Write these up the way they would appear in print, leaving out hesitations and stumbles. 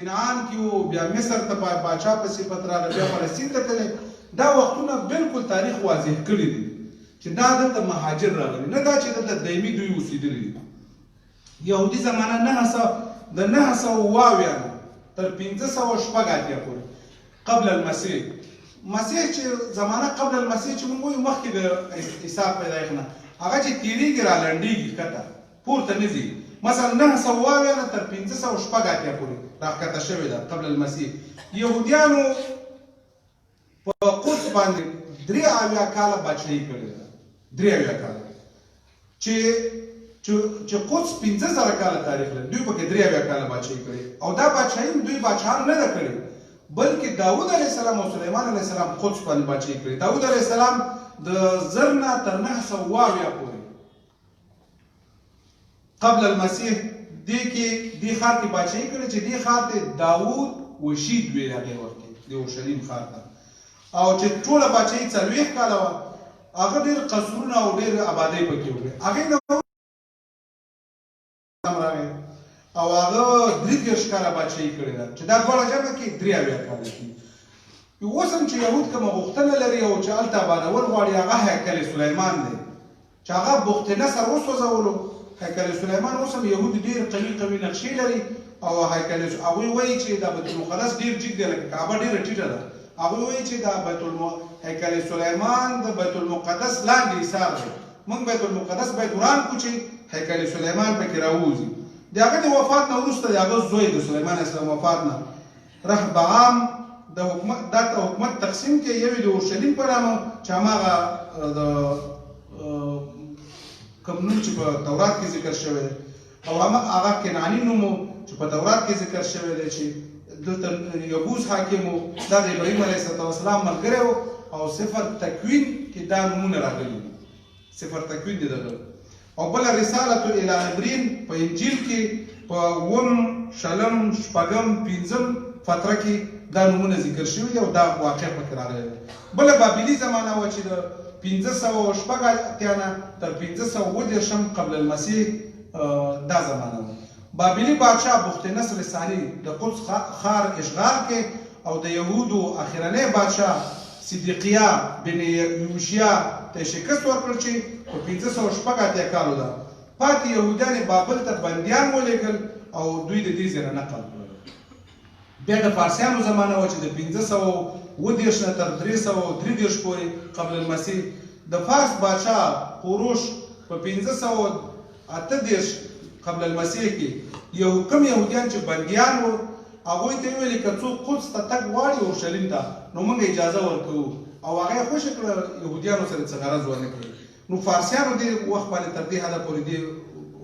کنعان کې وو، بیا مصر ته پاچا په صفت راغی، بیا فلسطین ته تللی. دا وختونه بالکل تاریخ واضح کړي دي چې دا دلته مهاجر راغلي، نه دا چې دلته دایمي دوی اوسېدلي دي. یهودي زمانه 900 د 970 نه تر 586 پورې قبل المسیح. مسیح چې زمانه قبل المسیح چې موږ وایو مخکې د عیسی پیدایښت نه، هغه چې تېرېږي رالنډېږي ښکته پورته نه ځي. مثلا 970 نه تر 586 پورې راښکته شوې ده قبل المسیح. یهودیانو په قدس باندې 73 کاله بادشاهي کړې ده، 73 کاله چې چې قدس 5000 کاله تاریخ لري، دوی پکې 73 کاله بادشاهي کړې. او دا بادشاهي هم دوی بادشاهانو نه ده کړې، بلکې داود علیه السلام او سلیمان علیه السلام قدس باندې بادشاهي کړې. داود علیه السلام د 1000 نه تر 970 پورې قبل المسیح دې کې دې ښار کې بادشاهي کړې، چې دې ښار ته داوود وشید ویل هغې وخت کې د اورشلیم ښار ته. او چې ټوله بادشاهي 40 کاله وه، هغه ډېر قصرونه او ډېر آبادۍ پکې وکړې. هغې نه راغی او هغه 33 کاله بادشاهي کړې ده، چې دا دواړه جمع کې 73 کاله کېږي. اوس هم چې یهود کومه غوښتنه لري او چې هلته آبادول غواړي، هغه هیکل سلیمان دی چې هغه بخت نصر وسوځولو. هیکل سلیمان اوس هم یهود ډېر قوي قوي نقشې لري، او هیکل هغوی وایي چې دا بیت المقدس ډېر جګ دی، لکه کعبه ډېره ټیټه ده. هغوی وایي چې دا هیکل سلیمان د بیت المقدس لاندې ایسار دی، موږ بیت المقدس باید وران کړو چې هیکل سلیمان پکې راووځي. د هغه د وفات نه وروسته د هغه زوی د سلیمان علیه السلام وفات نه رحبعام د حکومت دا ته حکومت تقسیم کې، یو د اورشلیم په نامه چې هماغه د کوم نوم چې په تورات کې ذکر شوی دی، او هم هغه کنعاني نوم چې په تورات کې ذکر شوی دی چې دلته یبوس حاکم و، دا د ابراهیم علیه السلام ملګری و، او سفر تکوین کې دا نومونه راغلي دي. سفر تکوین دی دغه، او بل رسالة الی عبرین په انجیل کې په اووم، شلم، شپږم، پنځم فتره کې دا نومونه ذکر شوي دي او دا واقعه پکې راغلې ده. بله بابلي زمانه وه چې د 586 نه تر 537 قبل المسیح دا زمانه وه. بابلي بادشاه بخت نصر ثاني د قدس ښار اشغال کړ او د یهودو اخرنی بادشاه صدیقیا بن یوشیا ته یې شکست ورکړ چې په 586 کالو ده. پاتې یهودیان یې بابل ته بندیان ولېږل او دوی د دې ځای نه نقل کړل. بیا د فارسیانو زمانه وه چې د 537 نه تر 333 پورې قبل المسیح. د فارس بادشاه کوروش په 538 قبل المسیح کې یو کوم یهودیان چې بندیان وو، هغوی ته یې وویل که څوک قدس ته تګ غواړي اورشلیم ته، نو موږ اجازه ورکوو، او هغه یې خوشې کړه، یهودیانو سره یې څه غرض ونه کړي. نو فارسیانو دې وخت باندې تر دې حده پورې دې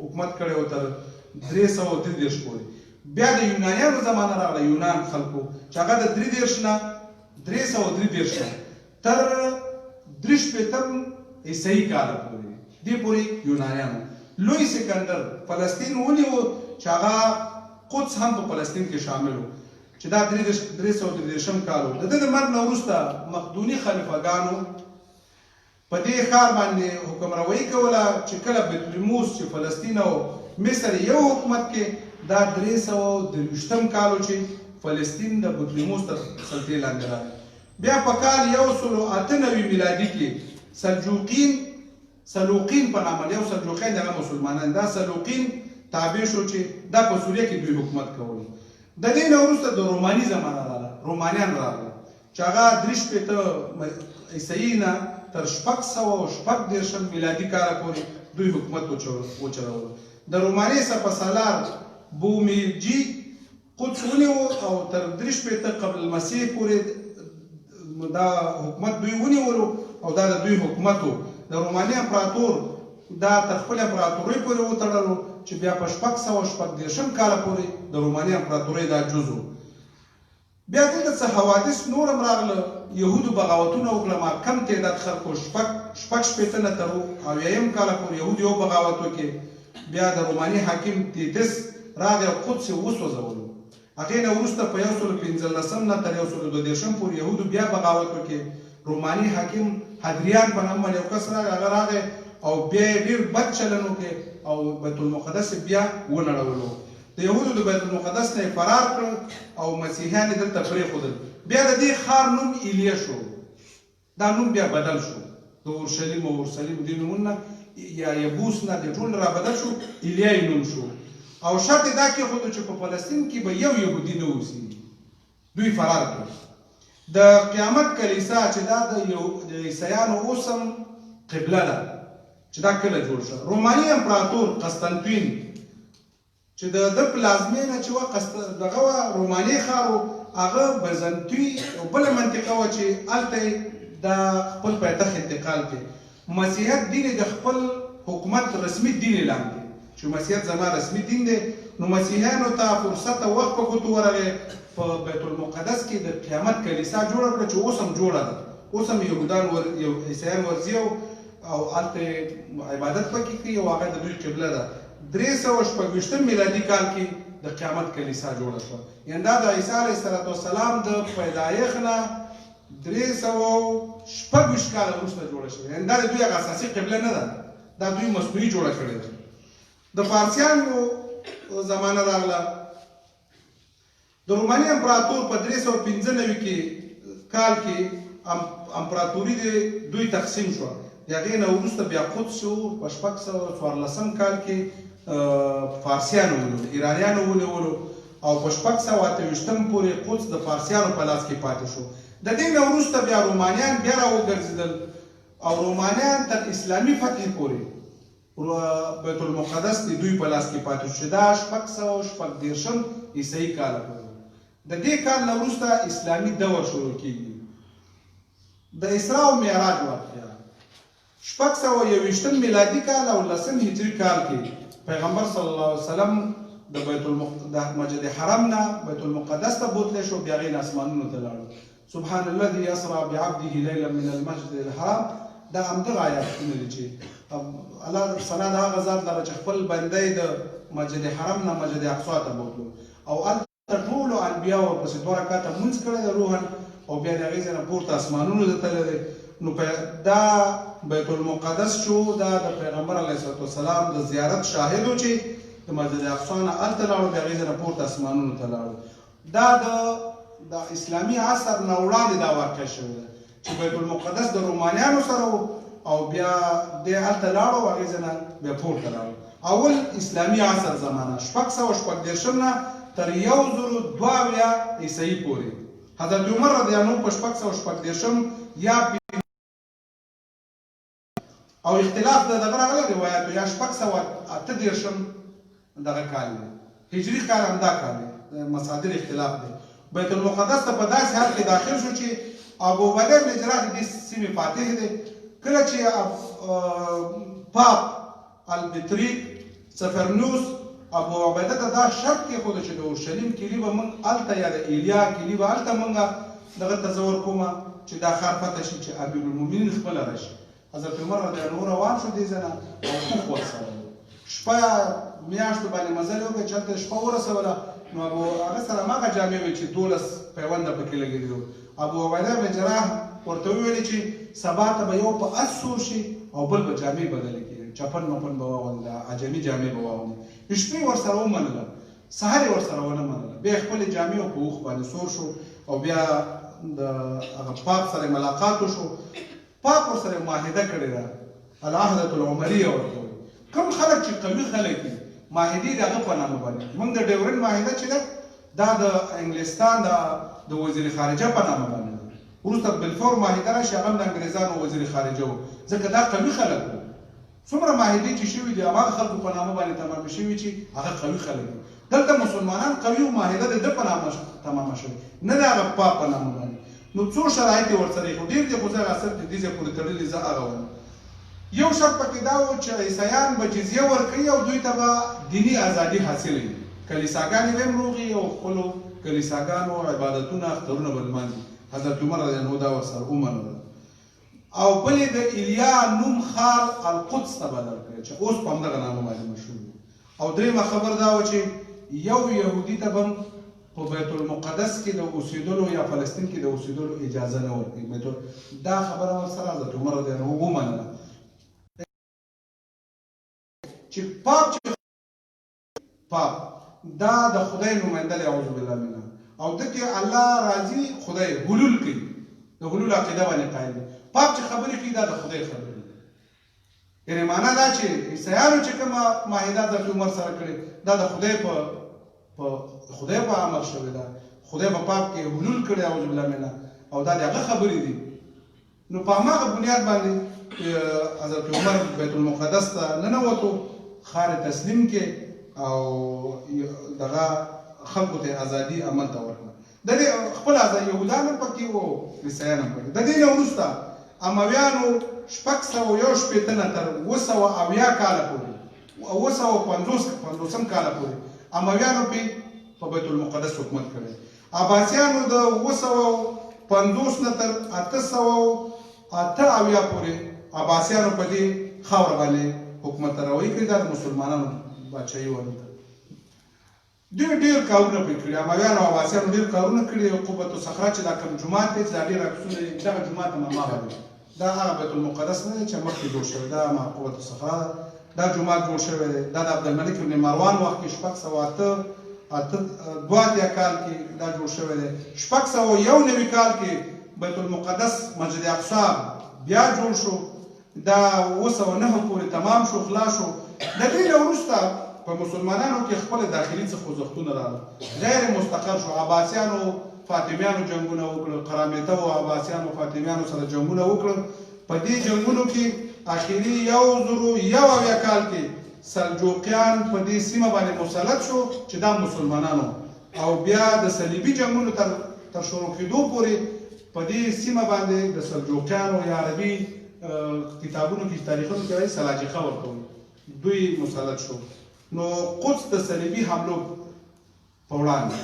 حکومت کړی و تر 333 پورې. بیا د یونانیانو زمانه راغله، یونان خلکو چې هغه د 33 نه 333 نه تر 63 عیسوي کاله پورې دې پورې یونانیانو. لوی سکندر فلسطین ونیو چې هغه قدس هم په فلسطین کې شامل و چې دا 333 کال و. د ده د مرګ نه وروسته مقدوني خلیفه ګانو په دې ښار باندې حکمروي کوله چې کله بطلیموس چې فلسطین او مصر یې یو حکومت کې، دا 323 کال و چې فلسطین د بطلیموس تر سلطې لاندې راغی. بیا په کال 198 میلادي کې سلجوقین، سلوقین په نامه، یو سلجوقین دغه مسلمانان دا سلوقین تابع شو چې دا په سوریه کې دوی حکومت کولو. د دې نه وروسته د روماني زمانه راغله، رومانیان راغله چې هغه 63 عیسوي نه تر 636 میلادي کاله پورې دوی حکومت وچلولو. د روماني سپه سالار بومیجي قدس ونیو او تر 63 قبل المسیح پورې دا حکومت دوی ونیولو او دا د دوی حکومت و. د روماني امپراتور دا تر خپلې امپراتورۍ پورې وتړلو چې بیا په 636 کاله پورې د روماني امپراتورۍ دا جز و. بیا دلته څه حوادث نور هم راغله، یهودو بغاوتونه وکړه، ما کم تعداد خلکو 66 نه تر اویایم کاله پورې یهودو یو بغاوت وکړ، بیا د روماني حاکم تیتس راغی او قدس یې وسوځولو. هغې نه وروسته په یو سلو پنځلسم نه تر یو سلو دوه دېرشم پورې یهودو بیا بغاوت وکړ، روماني حاکم هدریان په نامه باندې یو کس راغی، هغه راغی او بیا یې ډېر بد چلن وکړ او بیت المقدس یې بیا ونړولو. د د یهودو د بیت المقدس نه یې فرار کړ او مسیحیان یې دلته پرېښودل. بیا د دې ښار نوم ایلیه شو. دا نوم بیا بدل شو، د اورشلیم او اورسلیم دې نومونو نه یا یبوس نه دې ټول را بدل شو، ایلیا یې نوم شو. او شرط یې دا کېښود چې په فلسطین کې به یو یهودي نه اوسېږي. دوی فرار کړل. د قیامت کلیسا چې دا د یو د عیسایانو اوس هم قبله ده چې دا کله جوړ شو، روماني امپراتور قسطنطین چې د ده پلازمېنه چې وه قسط دغه وه روماني ښار و، هغه بزنطي یو بله منطقه وه چې هلته یې دا خپل پایتخت انتقال کړ. مسیحیت دین یې د خپل حکومت رسمي دین اعلان کړ چې مسیحیت زما رسمي دین دی، نو مسیحیانو ته فرصت او وخت په ګوتو ورغی، په بیت المقدس کې د قیامت کلیسا جوړه کړه چې اوس هم جوړه ده، اوس هم یهودان ور عیسایان ورځي او او هلته عبادت پکې کوي او هغه د دوی قبله ده. 326 میلادي کال کې د قیامت کلیسا جوړه شوه، یعنی دا د عیسی علیه السلام د پیدایښت نه 326 کاله وروسته جوړه شوې، یعنی دا د دوی هغه اساسي قبله نه ده، دا دوی مصنوعي جوړه کړې ده. د فارسیانو زمانه راغله، د روماني امپراتور په 395 کې کال کې امپراتوري د دوی تقسیم شوه. د هغې نه وروسته بیا قدس شو په 614 کال کې فارسیانو ونیولو، ایرانیانو ونیولو او په 628 پورې قدس د فارسیانو په لاس کې پاتې شو. د دې نه وروسته بیا رومانیان بیا راوګرځېدل او رومانیان تر اسلامي فتحې پورې بیت المقدس د دوی په لاس کې پاتې شو چې دا 636 عیسوي کاله پورې. د دې کال نه وروسته اسلامي دور شروع کیږي. د اسراء او معراج واقعه 621 میلادي کال او لسم هجري کال کې پیغمبر صلی الله علیه وسلم د بیت المق... د مسجد حرم نه بیت المقدس ته بوتلی شو، بیا هغې نه اسمانونو ته لاړو. سبحان الذي اسرا بعبده ليلا من المسجد الحرام، دا همدغه آیاتونه دي چې الله ثنا د هغه ذات لره چې خپل بنده یې د مسجد حرم نه مسجد اقصا ته بوتلو او هلته ټولو انبیاو ورپسې دوه رکعته لمونځ کړی دی روحا او بیا د هغې ځای نه پورته اسمانونو ته تللی دی. نو په دا بیت المقدس شو، دا د پیغمبر علیه الصلاة والسلام د زیارت شاهد و چې د مسجد اقصا نه هلته لاړو، بیا هغې ځای نه پورته اسمانونو ته لاړو. دا د د اسلامي عصر نه وړاندې دا واقع شوې ده چې بیت المقدس د رومانیانو سره و او بیا دی هلته لاړو او هغې ځای نه بیا پورته لاړو. اول اسلامي عصر زمانه 636 نه تر 1072 عیسوي پورې حضرت عمر رضی الله عنه په 636 یا او اختلاف د دغه راغلی روایتو یا 638 دغه کال دی، هجري کال همدا کال دی، مصادر اختلاف دی. بیت المقدس ته په داسې حال کې داخل شو چې ابو عبیده بن جراح د دې سیمې فاتح دی. کله چې پاپ البطریق سفرنوس ابو عبیده ته دا شرط کېښود چې د اورشلیم کلي به موږ هلته یا د ایلیا کلي به هلته موږ دغه ته زه ورکوم چې دا ښار فتح شي چې امیرالمومنین خپله راشي. حضرت عمر رضی الله عنه روان شو دې ځای نه او اوښ ورسره و. شپه میاشتو باندې مزل یې وکړ چې هلته شپه ورسوله نو ابو هغه سره هماغه جامې وې چې 12 پیونده پکې لګېدلي وو. ابو عبیده بن جراح ورته وویل چې سبا ته به یو په اس سور شي او بل به جامې بدلې کړي، چپن مپن به واغوندي، دا عجمي جامې به واغوندي. شپې ورسره ومنله، سهار یې ورسره ونه منله، بیا یې خپلې جامې او په اوښ باندې سور شو او بیا د هغه پاپ سره یې ملاقات وشو. پاپ ورسره یو معاهده کړې ده، العهدة العمریه ورته وایي. کوم خلک چې قوي خلک وي معاهدې د هغه په نامه باندې، موږ د ډیورنډ معاهده چې ده دا د انګلستان د د وزیر خارجه په نامه باندې ده. وروسته بلفور معاهده راشي، هغه هم د انګریزانو وزیر خارجه و، ځکه دا قوي خلک وو. څومره معاهدې چې شوي دي هماغه خلکو په نامه باندې تمامې شوي چې هغه قوي خلک دي. دلته مسلمانان قوي او معاهده د ده په نامه تمامه شوې، نه د هغه پاپ په نامه باندې. نو څو شرایط یې ورسره ایښي، ډېر دي خو زه هغه اصل دې ځای پورې تړلي زه هغه وایم. یو شرط پکې دا و چې عیسایان به جزیه ورکوي او دوی ته به دیني ازادي حاصله وي، کلیساګانې به هم روغې او خپلو کلیساګانو عبادتونه اخترونه به لمانځي. حضرت عمر رضی الله عنه دا ورسره ومنله او بل یې د ایلیا نوم ښار القدس ته بدل کړ چې اوس په همدغه نامه باندې مشهور دی. او درېیمه خبر دا وه چې یو یهودي ته به هم په بیت المقدس کې د اوسېدلو یا فلسطین کې د اوسېدلو اجازه نه ورکوي. بیت دا خبره ورسره حضرت عمر رضی الله عنه ومنله چې پاپ چې پاپ دا د خدای نماینده دی، اعوذ بالله منه، او دکې الله راضي خدای حلول کوي، د حلول عقیده باندې قائل دی. پاپ چې خبرې کوي دا د خدای خبرې دي. یعنی معنا دا چې عیسایانو چې کومه معاهده حضرت عمر سره کړې دا د خدای په خدای په امر شوې ده، خدای په پاپ کې حلول کړی، اعوذ بالله منه، او دا د هغه خبرې دي. نو په هماغه بنیاد باندې حضرت عمر بیت المقدس ته ننوتو، ښار تسلیم کې او دغه خلکو ته ازادي عمل ته ورکړه. د دې خپل ازادي یهودان هم پکې وو، عیسایان هم پکې. د دې نه وروسته امویانو 661 نه تر 770 کاله پورې، 750 کاله پورې امویانو په بیت المقدس حکومت کړی. عباسیانو د 750 نه تر 878 پورې عباسیانو په دې خاوره باندې حکومت روي کړی. دا د مسلمانانو بادشاهي وه. دلته دوی ډېر کارونه پرې کړي، امویانو او عباسیانو ډېر کارونه کړي. قبة الصخره چې دا کوم جومات دی چې دا ډېر عکسونه دي، دغه جومات هم هماغه دی، دا هغه بیت المقدس نه دی چې مخکې جوړ شوی، دا هماغه قبة الصخره ده، دا جومات جوړ شوی دی. دا د عبدالملک ابن مروان وخت کې 682 کال کې دا جوړ شوی دی. 691 کال کې بیت المقدس مسجد اقصی بیا جوړ شو، دا 709 پورې تمام شو، خلاص شو. د دې نه وروسته په مسلمانانو کې خپل داخلي څه خوځښتونه راغلل، غیر مستقر شو. عباسیانو فاطمیانو جنگونه وکړل، قرامیته او عباسیانو فاطمیانو سره جنگونه وکړل. په دې جنگونو کې اخیری 1071 کال کې سلجوقیان په دې سیمه باندې مسلط شو چې دا مسلمانانو، او بیا د صلیبي جنگونو تر شروع کېدو پورې په دې سیمه باندې د سلجوقیانو یا عربي کتابونو کې تاریخونو کې راځي سلاجقه ورته وایي، دوی مسلط شو. نو قدس د صلیبي حملو په وړاندې،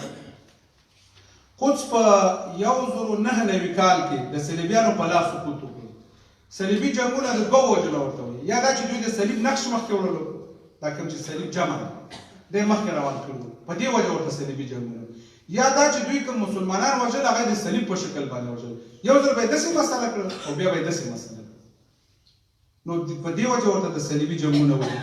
قدس په 1099 کال کې د صلیبیانو په لاس سقوط وکړ. صلیبي جنگونه د دوو وجو نه ورته وایي، یا دا چې دوی د صلیب نقش مخکې وړلو، دا کوم چې صلیب جمع ده دی مخکې روان کړي وو، په دې وجه ورته صلیبي جنگونه، یا دا چې دوی کوم مسلمانان وژل هغه د صلیب په شکل باندې وژل، یو ځل به یې داسې مسله کړل او بیا به یې داسې مسله کړل، نو په دې وجه ورته د صلیبي جنگونه وایي.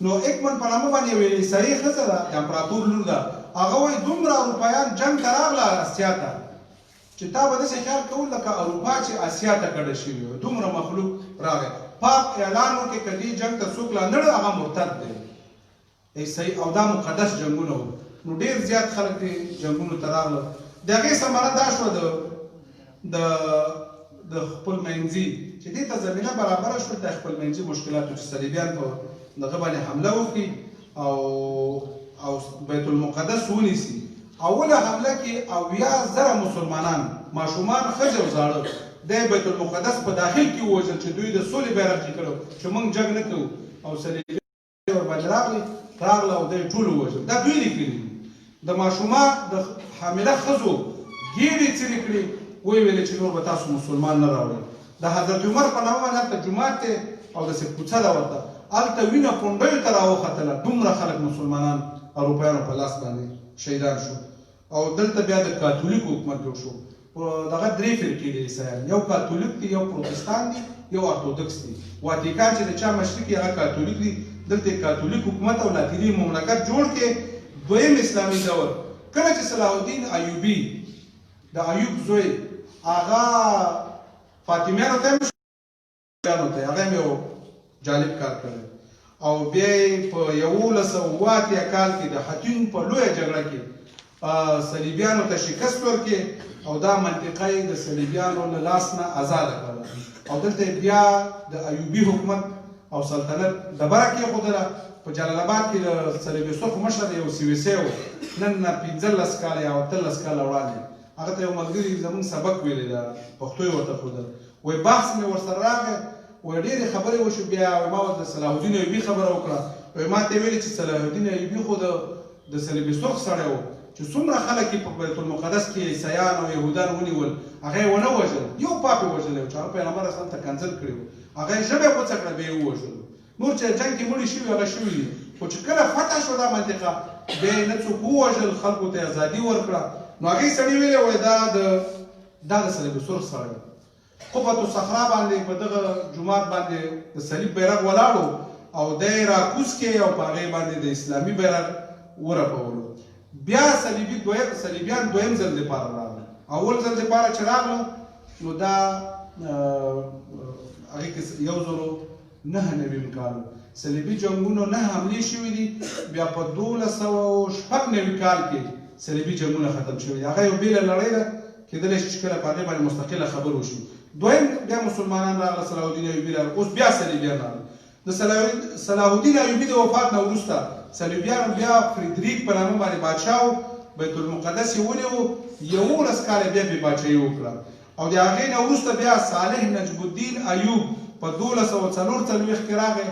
نو اکمن په نامه باندې یوې عیسایي ښځه ده، د امپراتور لور ده، هغه وایي دومره اروپایان جنګ ته راغله اسیا ته چې تا به داسې خیال کول لکه اروپا چې اسیا ته کډه شوي وي، دومره مخلوق راغی. پاپ اعلان وکړي که دې جنګ ته څوک لا نړ هغه مرتد دی، عیسایي، او دا مقدس جنگونه وو. نو ډېر زیات خلک دې جنگونو ته راغله. د هغې ثمره دا شوه د د د خپل منځي چې دې ته زمینه برابره شوه د خپل منځي مشکلاتو چې صلیبیان په دغه باندې حمله وکړي او بیت المقدس ونیسي. اوله حمله کې 70,000 مسلمانان، ماشومان، ښځې او زاړه د بیت المقدس په داخل کې ووژل چې دوی د سولې بیرغ کې کړو چې موږ جنګ نه کوو، او صلیبیان ورباندې راغله او دی ټول ووژل. دا دوی لیکلي دي. د ماشوما د حامله ښځو ګېډې څیرې کړې، ویې ویلې چې نور به تاسو مسلمان نه راوړئ. د حضرت عمر په نامه باندې هلته جومات دی او داسې کوڅه ده ورته، هلته وینه پونډیو ته راوختله، دومره خلک مسلمانان اروپایانو په لاس باندې شهیدان شو. او دلته بیا د کاتولیک حکومت جوړ شو. په دغه درې فرقې دي عیسایان، یو کاتولیک دي، یو پروتستان دي، یو ارتودکس دي. واتیکان چې د چا مشري کوي هغه کاتولیک دي. دلته کاتولیک حکومت او لاطیني مملکت جوړ کې. دویم اسلامي دور کله چې صلاح الدین ایوبي د ایوب زوی هغه فاطمیانو ته هغه یو جالب کار کړی او بیا یې په 1180 کال کې د حطین په لویه جګړه کې صلیبیانو ته شکست ورکړي او دا منطقه یې د صلیبیانو له لاس نه ازاده کړه او دلته بیا د ایوبي حکومت او سلطنت ډبره کېښودله. په جلال اباد کې د صلیب سرخ مشر یو سویسی و، نن نه 15 کاله یا 18 کاله وړاندې هغه ته یو ملګري زمونږ سبق ویلی ده، پښتو یې ورته ښودل، وایي بحث مې ورسره راغی، وایي ډېرې خبرې وشو، بیا وایي ما ورته د صلاح الدین ایوبي خبره وکړه، وایي ما ته یې ویلې چې صلاح الدین ایوبي خو د صلیب سرخ سړی و چې څومره خلک یې په بیت المقدس کې عیسایان او یهودان ونیول هغه یې ونه وژل، یو پاپ یې وژلی و چې هغه پیغمبر اسلام ته کنځل کړي وو، هغه یې ژبه غوڅه کړه بیا یې ووژلو. نور چې جنګ کې مړي شوي هغه شوي دي، خو چې کله فتح شوه دا منطقه بیا یې نه څوک ووژل، خلکو ته یې ازادي ورکړه. نو هغې سړي ویلې وایي دا د صلیب سرخ سړی و. قبة الصخره باندې په دغه جومات باندې د صلیب بیرغ ولاړو او دی راکوز کې او په هغې باندې د اسلامي بیرغ ورپولو. بیا صلیبي دویم صلیبیان دویم ځل لپاره راغله. اول ځل لپاره چې راغله نو دا هغه کې 1099 کال صلیبي جنگونو نه حملې شوې دي. بیا په 1296 کال کې صلیبي جنگونه ختم شوي دي. هغه یو بېله لړۍ ده، کېدلی شي چې کله په هغې باندې مستقله خبر وشي. دویم بیا مسلمانان راغله، صلاح الدین ایوبي راغله، اوس بیا صلیبیان راغله. د صلاح الدین ایوبي د وفات نه وروسته صلیبیانو بیا فریدریک په نامه باندې بادشاه و، بیت المقدس یې ونیو، 11 کاله بیا بې باچایي وکړه. او د هغې نه وروسته بیا صالح نجم الدین ایوب په 1244 کې راغی،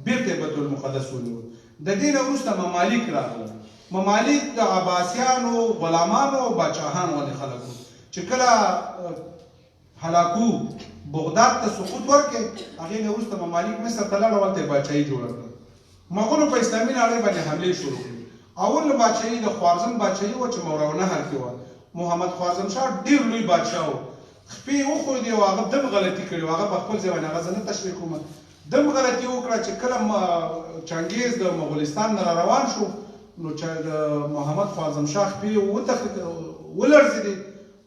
بیرته یې بیت المقدس ونیو. د دې نه وروسته ممالیک راغلل. ممالیک د عباسیانو غلامانو او باچاهانو غوندې خلک وو چې کله هلاکو بغداد ته سقوط ورکړ، هغې نه وروسته ممالیک مصر ته لاړل او هلته یې باچاهي جوړه کړه. مغولو په اسلامي نړۍ باندې حملې شروع کړې. اول باچاهي د خوارزم باچاهي وه چې ماوراءالنهر کې وه. محمد خوارزم شاه ډېر لوی بادشاه و. خپې یې وښویدې او هغه دم غلطي کړې وه، هغه په خپل ځای باندې هغه زه نه تشریح کوم. دم غلطي وکړه چې کله چنګیز د مغولستان نه را روان شو نو چې د محمد خوارزم شاه خپې ولړزېدې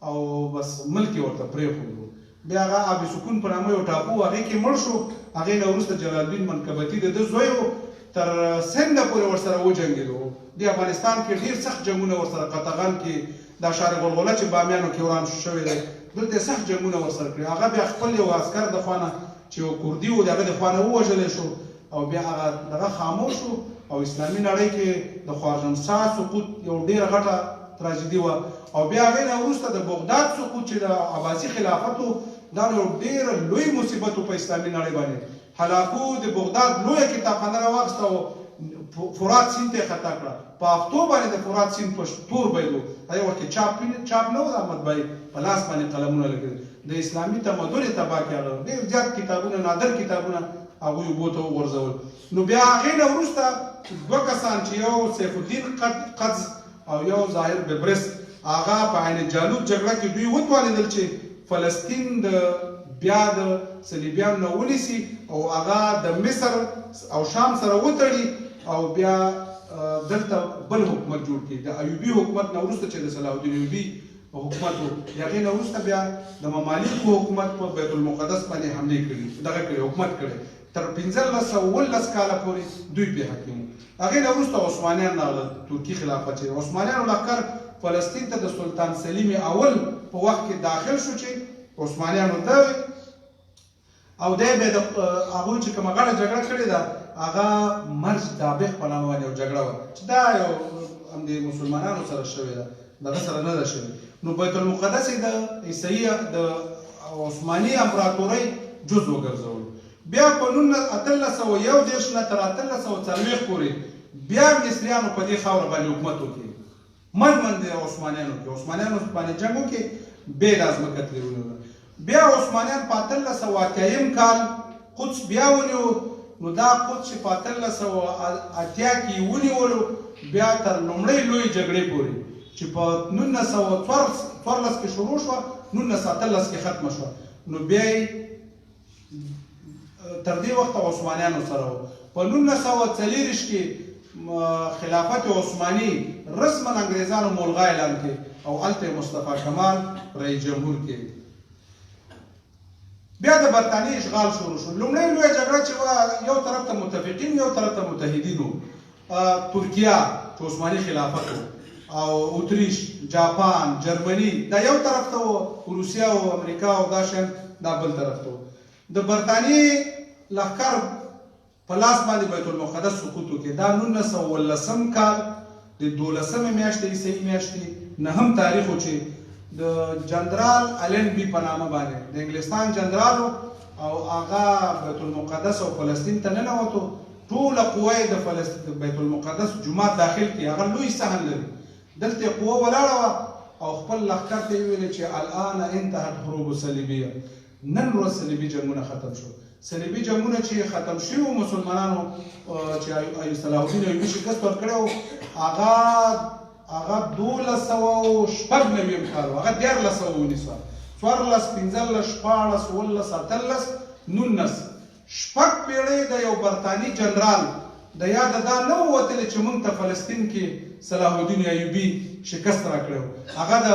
او بس ملک یې ورته پرېښودو. بیا هغه آب سکون په نامه یو ټاپو و، هغې کې مړ شو. هغې نه وروسته جلال الدین منکبتي د ده زوی و، تر سنده پورې ورسره وجنګېدو. دې افغانستان کې ډېر سخت جنګونه ورسره، قطغن کې، دا شار غلغله چې بامیانو کې وران شوی دی، دلته یې سخت جنګونه ورسره کړي. هغه بیا خپل یو عسکر د خوا نه چې یو کردي و، د هغه د خوا نه ووژلی شو او بیا هغه دغه خاموش شو. او اسلامي نړۍ کې د خوارزم شاه سقوط یو ډېره غټه تراژیدي وه. او بیا هغې نه وروسته د بغداد سقوط چې د عباسي خلافت و، دا یو ډېر لوی مصیبت و په اسلامي نړۍ باندې. هلاکو د بغداد لویه کتابخانه راواخیسته او فرات سیند ته یې خطا کړه. په هفتو باندې د فرات سیند په تور بهېدو. هغې وخت کې چاپ نه و، د مطبعې په لاس باندې قلمونه لګېدل. د اسلامي تمدن یې تباه کړ. هغه ډېر زیات کتابونه، نادر کتابونه هغوی اوبو ته وغورځول. نو بیا هغې نه وروسته دوه کسان چې یو سیف الدین قدز او یو ظاهر ببرس، هغه په عین جالوت جګړه کې دوی وتوانېدل چې فلسطین د بیا د صلیبیانو نه ونیسي او هغه د مصر او شام سره وتړي او بیا دلته بل حکومت جوړ کړي. د ایوبي حکومت نه وروسته چې د صلاح الدین ایوبي حکومت و، د هغې نه وروسته بیا د ممالیکو حکومت په بیت المقدس باندې حملې کړي، دغه کړي، حکومت کړی تر 1517 کاله پورې دوی پرې حاکم وو. هغې نه وروسته عثمانیان راغلل، ترکي خلافت چې عثمانیانو لښکر فلسطین ته د سلطان سلیم اول په وخت کې داخل شو چې عثمانیانو د او دی بیا د هغوی چې کومه غټه جګړه کړې ده، هغه مرج دابق په نامه باندې یو جګړه وه چې دا یو همدې مسلمانانو سره شوې ده، دغه سره نه ده شوې. نو بیت المقدس یې د عیسوي د عثماني امپراتورۍ جز وګرځولو. بیا په 1831 نه تر 1840 پورې بیا مصریانو په دې خاوره باندې حکومت وکړي. من من د عثمانیانو کې عثمانیانو باندې جنګ وکړي، بیا یې دا ځمکه ترې ونیوله. بیا عثمانیان په 1880 کال قدس بیا ونیو. نو دا قدس چې په 1880 کې یې ونیولو، بیا تر لومړۍ لویې جګړې پورې چې په 1914 کې شروع شوه، 1918 کې ختمه شوه، نو بیا یې تر دې وخته عثمانیانو سره و. په 1924 کې خلافت عثماني رسما انګریزانو ملغا اعلان کړ او هلته یې مصطفی کمال رئیس جمهور کړ. بیا د برتانیې اشغال شروع شو. لومړۍ لویه جګړه چې وه، یو طرف ته متفقین، یو طرف ته متحدین وو. ترکیه چې عثماني خلافت و او اتریش، جاپان، جرمني دا یو طرف ته و، روسیه او امریکا او دا شیان دا بل طرف ته و. د برتانیې لښکر په لاس باندې بیت المقدس سقوط وکړي. دا 1917 کال د دولسمې میاشتې عیسوي میاشتې نهم تاریخ و چې د جنرال الن بي په نامه باندې د انګلستان جنرال او هغه بیت المقدس او فلسطین ته ننوتو. ټوله قوه یې د فلسطین بیت المقدس جومات داخل کې، هغه لوی صحن لري، دلته قوه ولاړه وه او خپل لښکر ته یې وویل چې الان انتهت حروب الصلیبیه، نن ورځ صلیبي جنګونه ختم شو. صلیبي جنګونه چې ختم شوي وو، مسلمانانو چې صلاح الدین ایوبي شکست ورکړی و، هغه 1296 کال و، هغه 1300 ونیسه، 14، 15، 16، 17، 18، 19، شپږ پیړۍ د یو برتاني جنرال د یاده دا نه وو وتلې چې موږ ته فلسطین کې صلاح الدین ایوبي شکست راکړی و. هغه د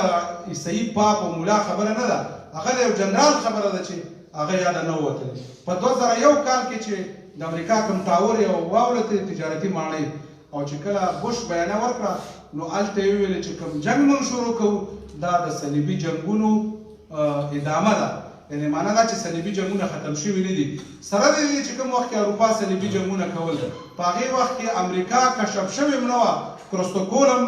عیسوي پاپ او ملا خبره نه ده، هغه د یو جنرال خبره ده چې هغه یاده نه وو وتلې. په 2001 کال کې چې د امریکا کوم ټاور یې واولتې تجارتي ماڼۍ او چې کله بوش بیانیه ورکړه نو هلته یې وویل چې کوم جنګ موږ شروع کوو دا د صلیبي جنګونو ادامه ده، یعنې معنی دا چې صلیبي جنګونه ختم شوي نه دي. سره د دې چې کوم وخت کې اروپا صلیبي جنګونه کول په هغې وخت کې امریکا کشف شوې هم نه وه، کرستوکولم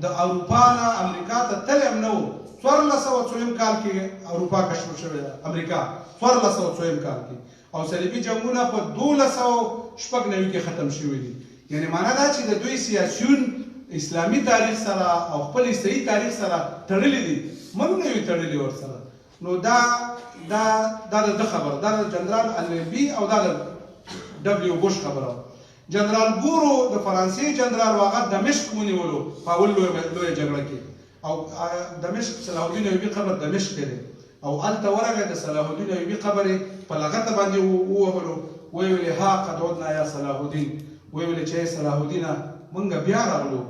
د اروپا نه امریکا ته تللی هم نه و. څوارلس سوه څویم کال کې اروپا کشف شوې ده، امریکا څوارلس سوه څویم کال کې، او صلیبي جنګونه په 1296 کې ختم شوي دي. یعنې معنی دا چې د دوی سیاسیون اسلامي تاریخ سره او خپل عیسوي تاریخ سره تړلي دي، موږ نه یو تړلي ورسره. نو دا دا دا د ده خبره، دا د جنرال النبي او دا د ډبلیو بوش خبره. جنرال ګورو د فرانسې جنرال و، هغه دمشق ونیولو په اول لویه جګړه کې، او دمشق صلاح الدین ایوبي قبر دمشق کې دی، او هلته ورغی د صلاح الدین ایوبي قبر یې په لغته باندې ووهلو، ویې ویلې ها قد عدنا یا صلاح الدین، ویې ویلې چې ای صلاح الدینه مونږ بیا راغلو،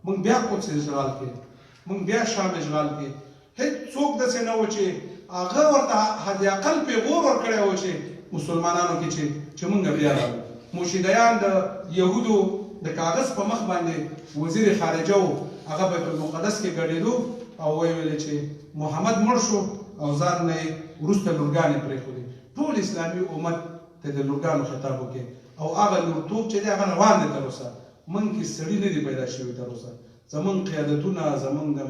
مونږ بیا قدس اشغال کړ، مونږ بیا شام اشغال کړ. هیڅ څوک داسې نه و چې هغه ورته حد اقل پیغور ورکړی و چې مسلمانانو کې چې چې مونږ بیا راغلو. موشیدیان د یهودو د کاغذ په مخ باندې وزیر خارجه و، هغه بیت المقدس کې ګډېدو او ویې ویل چې محمد مړ شو او ځان نه یې وروسته لورګانې پرېښودې. ټول اسلامي امت ته د لورګانو خطاب وکړي او هغه لورتوب چې دی هغه روان دی تر اوسه. مونږ کې سړي نه دي پیدا شوي تر اوسه. زمونږ قیادتونه، زمونږ د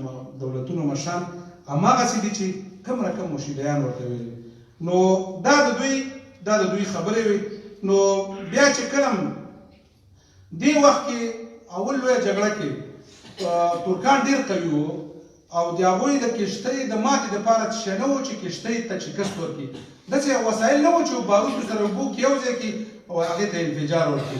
دولتونو مشران هماغسې دي چې کوم رقم مشیدیان ورته ویلي. نو دا د دوی خبرې وي. نو بیا چې کله دې وخت کې اول لویه جګړه کې ترکان ډیر قوي وو او د هغوی د کښتۍ د ماتې دپاره څه شی نه وو چې کښتۍ ته شکست ورکړي، داسې وسایل نه وو چې باروتو سره اوبو کې یو ځای کړي او هغې ته انفجار ورکړي.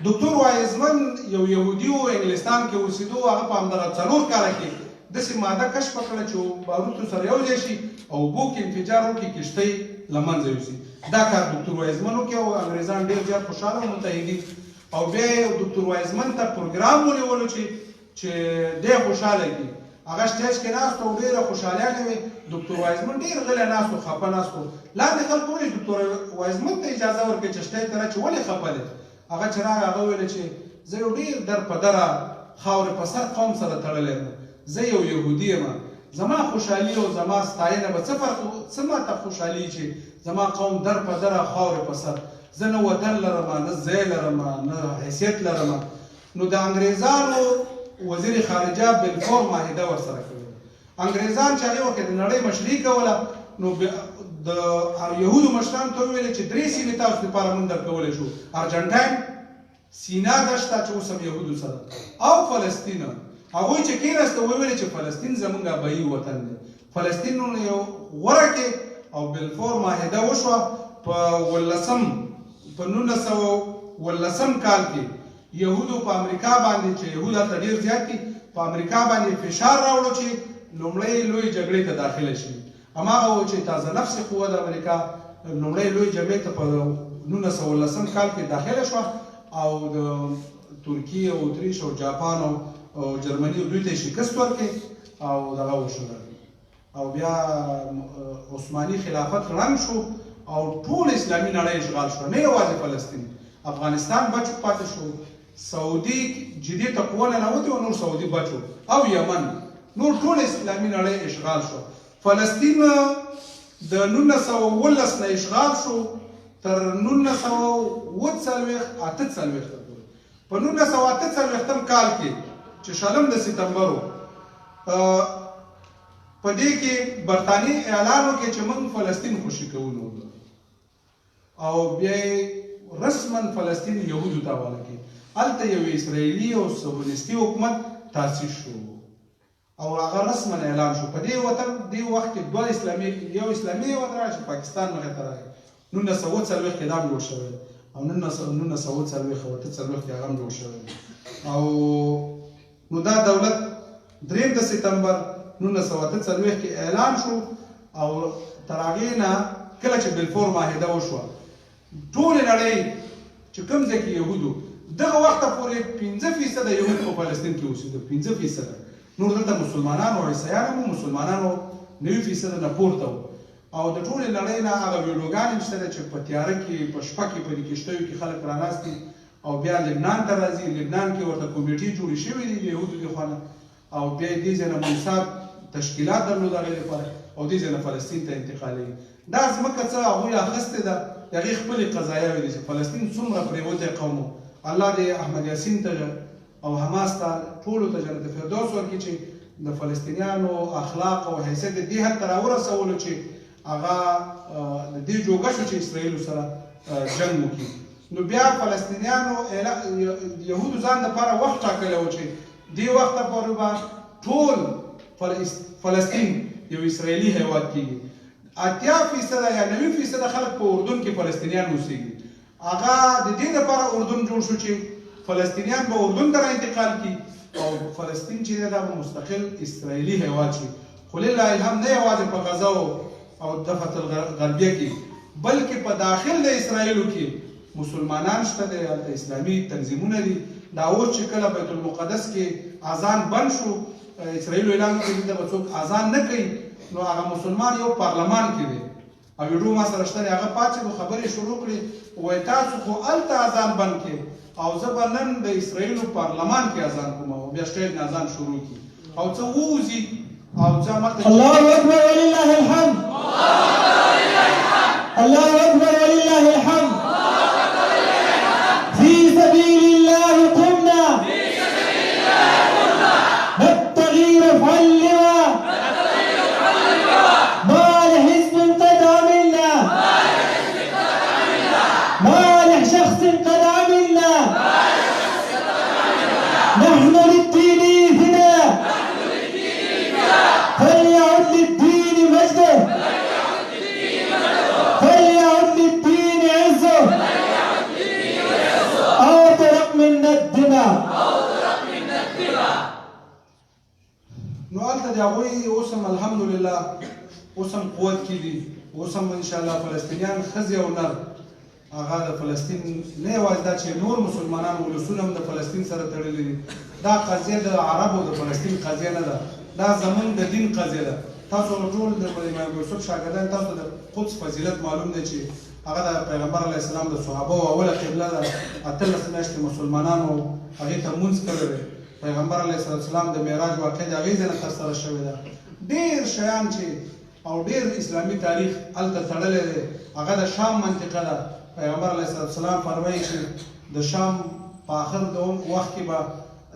دکتور وایزمن یو یهودي و، انګلستان کې اوسېدو، هغه په همدغه 4 کاله کې داسې ماده کشف کړه چې باروتو سره یو ځای شي او اوبو کې انفجار وکړي، کښتۍ له منځه یوسي. دا کار دکتور وایزمن وکړي او انګریزان ډېر زیات خوشحاله او متحدین، او بیا یې دکتور وایزمن ته پروګرام ونیولو چې دی خوشحاله کړي. هغه سټیج کې ناست او ډېره خوشحالیانې وې. دکتور وایزمن ډېر غلی ناست و، خفه ناست و. لاندې خلکو ویل چې دکتور وایزمن ته اجازه ورکړي چې سټیج ته را چې ولې خفه دی. هغه چې راغی هغه ویل چې زه یو ډېر در په دره خاورې په سر قوم سره تړلی یم، زه یو یهودي یم، زما خوشحالي او زما ستاینه به څه فرق، څه ماته خوشحالي چې زما قوم در په دره خاورې په سر، زه نه وطن لرم، نه ځای لرم، نه حیثیت لرم. نو د انګریزانو وزیر خارجه بلفور معاهده ورسره کړې. انګریزان چې هغې وخت د نړۍ مشري کوله، نو د یهودو مشران ته وویل چې درې سیمې تاسو لپاره مونږ درکولی شو، ارجنټاین، سینا دشته چې اوس هم یهودو سره، او فلسطین. هغوی چې کېناسته وویل چې فلسطین زمونږ ابایي وطن دی، فلسطین یو غوره کې، او بلفور معاهده وشوه په ولسم په 1919 کال کې. یهودو په امریکا باندې، چې یهود هلته ډېر زیات دي، په امریکا باندې فشار راوړو چې لومړۍ لوی جګړې ته داخله شي. هماغه و چې تازه نفس قوه د امریکا لومړۍ لوی جګړې ته په 1919 کال کې داخله شوه او د ترکیې او اتریش او جاپان او جرمني دوی ته شکست ورکړي او دغه وشو او بیا عثماني خلافت ړنګ شو او ټول اسلامي نړۍ اشغال شو، نه یوازې فلسطین، افغانستان بچ پاتې شو، سعودي جدې ته قوه ننوتې او نور سعودي بچو او یمن، نور ټول اسلامي نړۍ اشغال شو. فلسطین د 1917 نه اشغال شو تر 1947 48 پورې. په 1948 کال کې چې شلم د ستمبر و، په دې کې برتانیې اعلان وکړ چې موږ فلسطین خوشي کوو، نو او بیا رسما فلسطین یهودو ته حواله کړي. هلته یو اسرائیلي او صهیونیستي حکومت تاسیس شو او هغه رسما اعلان شو. په دې وطن دې وخت کې دوه اسلامي، یو اسلامي هېواد راغی چې پاکستان مخې ته راغی، 1940 کې دا هم جوړ شوی او 1940 او 48 کې هغه هم جوړ شوی. او نو دا دولت دریم د ستمبر 1948 کې اعلان شو او تر هغې نه کله چې بلفور معاهده وشوه، ټولې نړۍ چې کوم ځای کې یهودو دغه وخته پورې 5% یهود په فلسطین کې اوسېدل، 5%. نور دلته مسلمانان او عیسایان هم، مسلمانانو 90% نه پورته وو. او د ټولې نړۍ نه هغه ویډیوګانې هم شته چې په تیاره کې، په شپه کې، په دې کښتیو کې خلک راناست دي او بیا لبنان ته راځي. لبنان کې ورته کمیټې جوړې شوې دي د یهودو د خوا نه، او بیا یې دې ځای نه موساد تشکیلات درلود هغې لپاره، او دې ځای نه فلسطین ته انتقالوي. دا ځمکه څه هغوی اخیستې ده، د هغې خپلې قضایاوې دي چې فلسطین څومره پرېوتی قوم و. الله دې احمد یاسین ته او حماس ته ټولو ته جنت فردوس ورکړي چې د فلسطینیانو اخلاق او حیثیت یې دې حد ته راورسولو چې هغه د دې جوګه شو چې اسرائیلو سره جنګ وکړي. نو بیا فلسطینیانو یهودو ځان دپاره وخت ټاکلی و چې دې وخته پورې به ټول فلسطین یو اسرائیلي هیواد کیږي. 80% یا 90% خلک په اردن کې فلسطینیان اوسیږي. هغه د دې لپاره اردن جوړ شو چې فلسطینیان به اردن ته را انتقال کړي او فلسطین چې دی دا به مستقل اسرائیلي هیواد شي. خو لله الحمد نه یوازې په غزه او دفعه الغربیه کې، بلکې په داخل د اسرائیلو کې مسلمانان شته دی، هلته اسلامي تنظیمونه دي. دا اوس چې کله بیت المقدس کې اذان بند شو، اسرائیلو اعلان وکړ چې دلته به څوک اذان نه کوي، نو هغه مسلمان یو پارلمان کې دی او ویډیو ما سره شته دی، هغه پاڅېدو، خبرې شروع کړې، وایي تاسو خو هلته اذان بند کړې او زه به نن د اسرائیلو پارلمان کې اذان کوم، او بیا سټیج نه اذان شروع کړي او څه ووځي او څه هملته. الله اکبر ولله الحمد، الله اکبر ولله الحمد. في سبيل الله قمنا نبتغي رفع اللواء، ما لحزب قد عملنا، ما لشخص قد عملنا، نحن للدين فداء، فليعد للدين مجده، فليعد للدين عزه، أو ترق منا الدماء. نو هلته د هغوی اوس هم الحمدلله اوس هم قوت کې دي. اوس هم انشاءالله فلسطینیان ښځې او نر هغه د فلسطین، نه یوازې دا چې نور مسلمانان ولسونه هم د فلسطین سره تړلي دي. دا قضیه د عربو د فلسطین قضیه نه ده، دا زمونږ د دین قضیه ده. تاسو ټول د امام یوسف شاګردان، تاسو د قدس فضیلت معلوم دی چې هغه د پیغمبر علیه السلام د صحابه اوله قبله ده. 18 میاشتې مسلمانانو هغې ته مونځ کړی دی. پیغمبر علیه السلام د معراج واقع د هغې ځای نه ترسره شوې ده. ډېر شیان چې او ډېر اسلامي تاریخ هلته تړلی دی. هغه د شام منطقه ده. پیغمبر علیه السلام فرمایي چې د شام په آخر د وخت کې به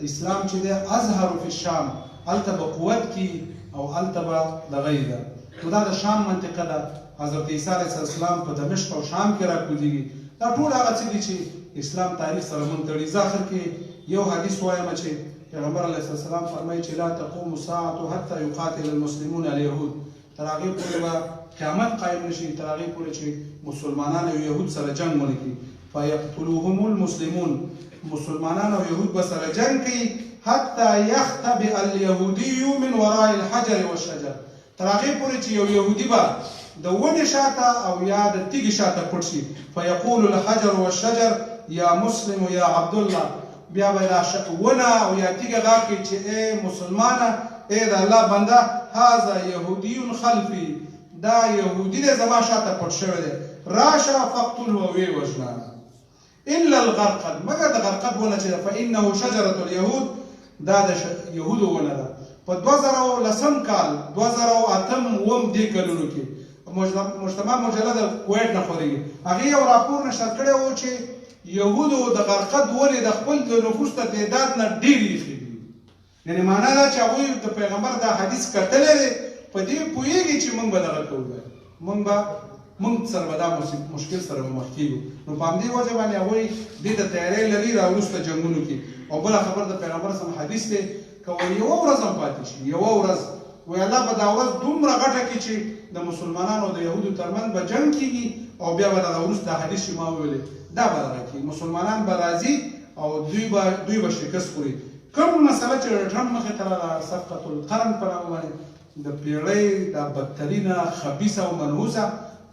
اسلام چې دی اظهر فی الشام، هلته به قوت کی او هلته به دغه ده. نو دا د شام منطقه ده. حضرت عیسی علیه السلام په دمشق او شام کې راکوزیږي. دا ټول هغه څه دي چې اسلام تاریخ سره مونږ تړي. زه آخر کې یو حدیث وایم چې پیغمبر علیه السلام فرمایي چې لا تقوم الساعة حتى يقاتل المسلمون اليهود، تر هغې پورې به قیامت قایم نشي تر هغې پورې چې مسلمانان او یهود سره جنګ ونه کړي. فیقتلوهم المسلمون، مسلمانان او یهود به سره جنګ کوي، حتی یختبئ اليهودي من وراء الحجر والشجر، تر هغې پورې چې یو یهودي به د ونې شاته او یا د تیږې شاته پټ شي. فیقول الحجر والشجر یا مسلم یا عبدالله، بیا به دا ونه او یا تیږه غږ کوي چې ای مسلمانه، ای د الله بنده، هذا یهودي خلفي، دا یهودي دی زما شاته پټ شوی دی، راشه فقتله او ویې وژنه. الا الغرقد، مګر د غرقد ونه چې ده، فانه شجرة اليهود، دا د یهودو ونه ده. په 2010 کال، 2008 اووم دې کلونو کې مجتمع مجله د کویټ نه خورېږي، هغې یو راپور نشر کړی و چې یهودو د غرقد ونې د خپل د نفوس د تعداد نه ډېرې ایښې دي. یعنې معنا دا چې هغوی د پیغمبر دا حدیث کتلی دی، په دې پوهېږي چې موږ به دغه کوو، موږ به موږ سره به دا مشکل سره به مخ کېږو. نو په همدې وجه باندې هغوی دې ته تیاری لري را وروسته جنګونو کې. او بله خبره د پیغمبر سم حدیث دی، که وایي یوه ورځ هم پاتې شي، یوه ورځ، وایي الله به دا ورځ دومره غټه کړي چې د مسلمانانو او د یهودو ترمنځ به جنګ کېږي، او بیا به دغه وروسته دا حدیث چې ما وویلې دا به دغه کېږي، مسلمانان به راځي او دوی به شکست خوري. کوم مسله چې د ټرمپ مخې ته راغله، صفقة القرن په نامه باندې د پیړۍ دا بدترینه خبیثه او منحوسه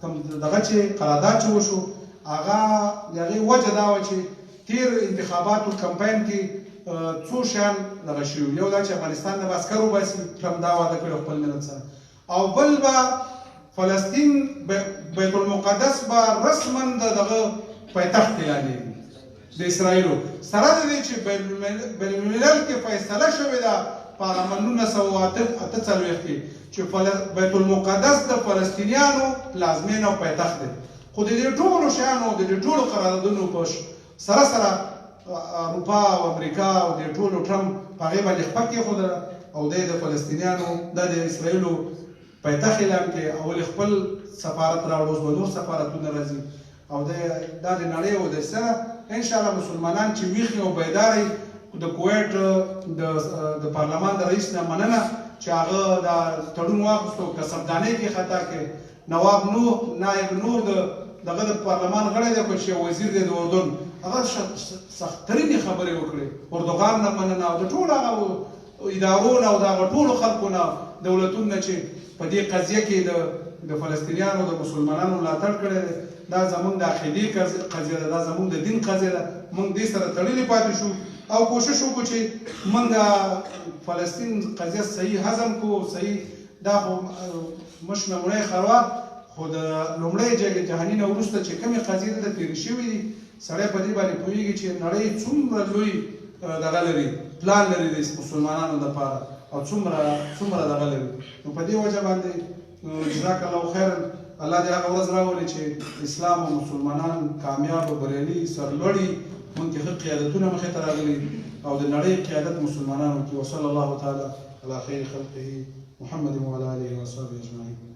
کوم دغه چې قرارداد چې وشو، هغه د هغې وجه دا وه چې تیر انتخاباتو کمپاین کې څو شیان دغه شوي، یو دا چې افغانستان نه به عسکر وباسي، ټرمپ دا وعده کړې خپل ملت سره، او بل به فلسطین بیت المقدس به رسما د دغه پایتخت اعلانېږي د اسرائیلو. سره د دې چې بین الملل کې فیصله شوې ده په هغه 1948 کې چې بیت المقدس د فلسطینیانو پلازمېنه او پایتخت دی، خو د دې ټولو شیانو، د دې ټولو قراردادونو په سره سره اروپا او امریکا او د ټولو ټرمپ په هغې باندې خپه کېښودله او دی د فلسطینیانو د اسرائیلو پایتخت اعلان کړي او ولې خپل سفارت راوړ. اوس به نور سفارتونه راځي او د دا د نړۍ او د سره ان شاء الله مسلمانان چې ویښ او بیدار د کویټ د پارلمان د رئیس نه مننه چې هغه دا تړون واخیستو، کسبدانې کې خطا کې نواب نور نایب نور د دغه د پارلمان غړی دی خو چې وزیر دی د اردن، هغه سخترینې خبرې وکړې. اردوغان نه مننه او د ټولو هغه ادارو نه او د هغه ټولو خلکو نه، دولتونو نه چې په دې قضیه کې د فلسطینیانو د مسلمانانو ملاتړ کړی دی. دا زمونږ د عقیدې قضیه ده، دا زمونږ د دین قضیه ده، مونږ دې سره تړلي پاتې شو او کوشش وکړو چې مونږ فلسطین قضیه صحیح هضم کو صحیح. دا خو مش لومړی خروا، خو د لومړۍ جګړې جهاني نه وروسته چې کومې قضیې دلته تېرې شوې دي، سړی په دې باندې پوهېږي چې نړۍ څومره لوی دغه لري، پلان لري د مسلمانانو دپاره او څومره دغه لري. نو په دې وجه باندې جزاک الله خیرا، الله دې هغه ورځ راولي چې اسلام او مسلمانان کامیاب او بریالي سرلوړي، مونږ کې ښه قیادتونه مخې ته راغلي او د نړۍ قیادت مسلمانانو کې. وصلی الله تعالی علی خیر خلقه محمد وعلى آله وصحبه اجمعین.